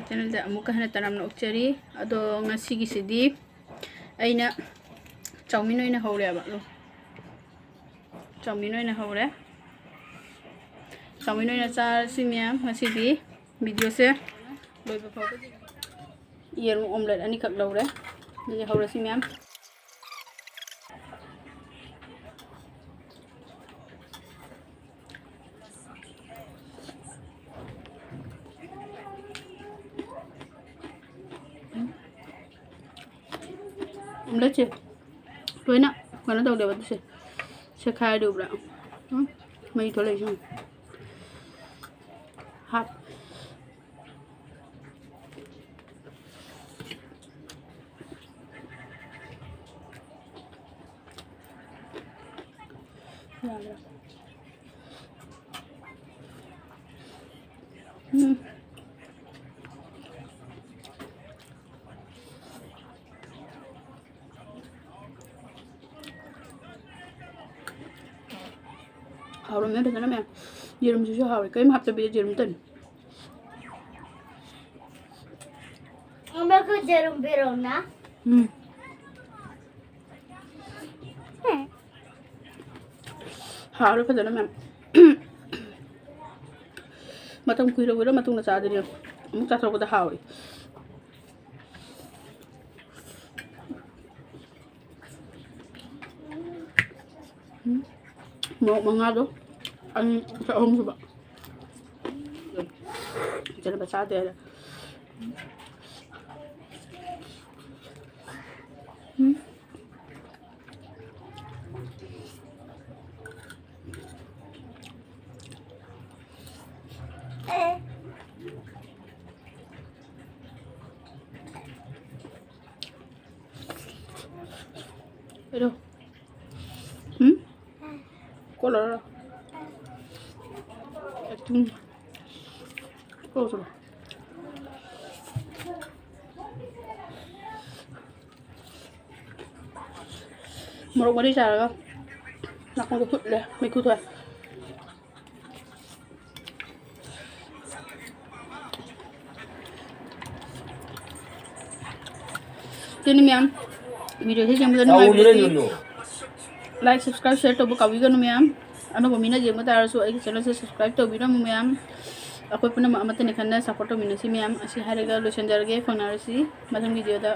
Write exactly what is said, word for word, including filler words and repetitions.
ꯆꯦꯅꯦꯜꯁꯦ ꯑꯃꯨꯛꯀ ꯍꯟꯅ ꯇꯔꯥꯝꯅ ꯑꯣꯛꯆꯔꯤ꯫ ꯑꯗꯣ ꯉꯁꯤꯒꯤꯁꯤꯗꯤ ꯑꯩꯅ ꯆꯧꯃꯤꯟ ꯑꯣꯏꯅ ꯍꯧꯔꯦꯕ꯫ ꯆꯧꯃꯤꯟ ꯑꯣꯏꯅ ꯍꯧꯔꯦ꯫ ꯆꯧꯃꯤꯟ ꯑꯣꯏꯅ ꯆꯥꯔꯁꯤ ꯃꯌꯥꯝ꯫ ꯉꯁꯤꯗꯤ ꯚꯤꯗꯤꯑꯣꯁꯦ ꯂꯣꯏꯕ ꯐꯥꯎꯕ ꯌꯦꯔꯨꯝ ꯑꯣꯝꯂꯦꯠ ꯑꯅꯤꯈꯛ ꯂꯧꯔꯦ꯫ ꯑꯗꯨꯗꯤ ꯍꯧꯔꯁꯤ ꯃꯌꯥꯝ꯫ ꯑꯣꯝꯂꯦꯠꯁꯦ ꯂꯣꯏꯅ ꯀꯩꯅꯣ ꯇꯧꯗꯦꯕ ꯑꯗꯨꯁꯦ꯫ ꯁꯦꯈꯥꯏꯔꯨꯕ꯭ꯔꯥ? ꯎꯝ, ꯃꯩ ꯊꯣꯛꯂꯛꯏꯁꯦ ꯌꯦꯡꯉꯨ꯫ ꯍꯥꯞ꯫ ꯌꯥꯗ꯭ꯔꯥ? ꯎꯝ꯫ ꯍꯥꯎꯔꯝꯃꯦ ꯐꯖꯅ ꯃꯌꯥꯝ꯫ ꯌꯦꯔꯨꯝꯁꯤꯁꯨ ꯍꯥꯎꯔꯦ꯫ ꯀꯔꯤꯝ ꯍꯥꯞꯇꯕꯤꯗ ꯌꯦꯔꯨꯝꯇꯅꯤ꯫ ꯑꯃꯈꯛ ꯌꯦꯔꯨꯝ ꯄꯤꯔꯛꯎꯅ꯫ ꯎꯝ꯫ ꯍꯥꯎꯔꯦ ꯐꯖꯅ ꯃꯌꯥꯝ꯫ ꯃꯇꯝ ꯀꯨꯏꯔ ꯀꯨꯏꯔ ꯃꯇꯨꯡꯗ ꯆꯥꯗꯣꯏꯅꯦ꯫ ꯑꯃꯨꯛ ꯆꯥꯊꯣꯛꯄꯗ ꯍꯥꯎꯋꯦ꯫ ꯎꯝ꯫ ꯃꯣꯔꯣꯛ ꯃꯉꯥꯗꯣ ꯑꯅꯤ, ꯑꯍꯨꯝ ꯁꯨꯕ꯫ ꯐꯖꯅ ꯆꯥꯗꯦ ꯍꯥꯏꯔꯦ꯫ ꯎꯝ꯫ Hello. Hmm? Color. Acting. Color. ꯃꯣꯔꯣꯛ ꯃꯔꯤ ꯆꯥꯔꯒ ꯅꯥꯀꯣꯡꯗ ꯐꯨꯠꯂꯦ, ꯃꯩꯈꯨ ꯊꯣꯛꯑꯦ꯫ ꯑꯗꯨꯅꯤ ꯃꯌꯥꯝ, video ꯁꯤ ꯌꯦꯡꯕꯗ ꯅꯨꯡꯉꯥꯏꯕꯤꯔꯗꯤ like, subscribe, share ꯇꯧꯕ ꯀꯥꯎꯕꯤꯒꯅꯨ ꯃꯌꯥꯝ꯫ ꯑꯅꯧꯕ ꯃꯤꯅ ꯌꯦꯡꯕ ꯇꯥꯔꯁꯨ ꯑꯩꯒꯤ channel ꯁꯦ subscribe ꯇꯧꯕꯤꯔꯝꯃꯨ ꯃꯌꯥꯝ꯫ ꯑꯩꯈꯣꯏ ꯄꯨꯝꯅꯃꯛ ꯑꯃꯠꯇꯅꯤ ꯈꯟꯅ support ꯇꯧꯃꯤꯟꯅꯁꯤ ꯃꯌꯥꯝ꯫ ꯑꯁꯤ ꯍꯥꯏꯔꯒ ꯂꯣꯏꯁꯤꯟꯖꯔꯒꯦ꯫ ꯐꯪꯅꯔꯁꯤ ꯃꯊꯪ video ꯗ꯫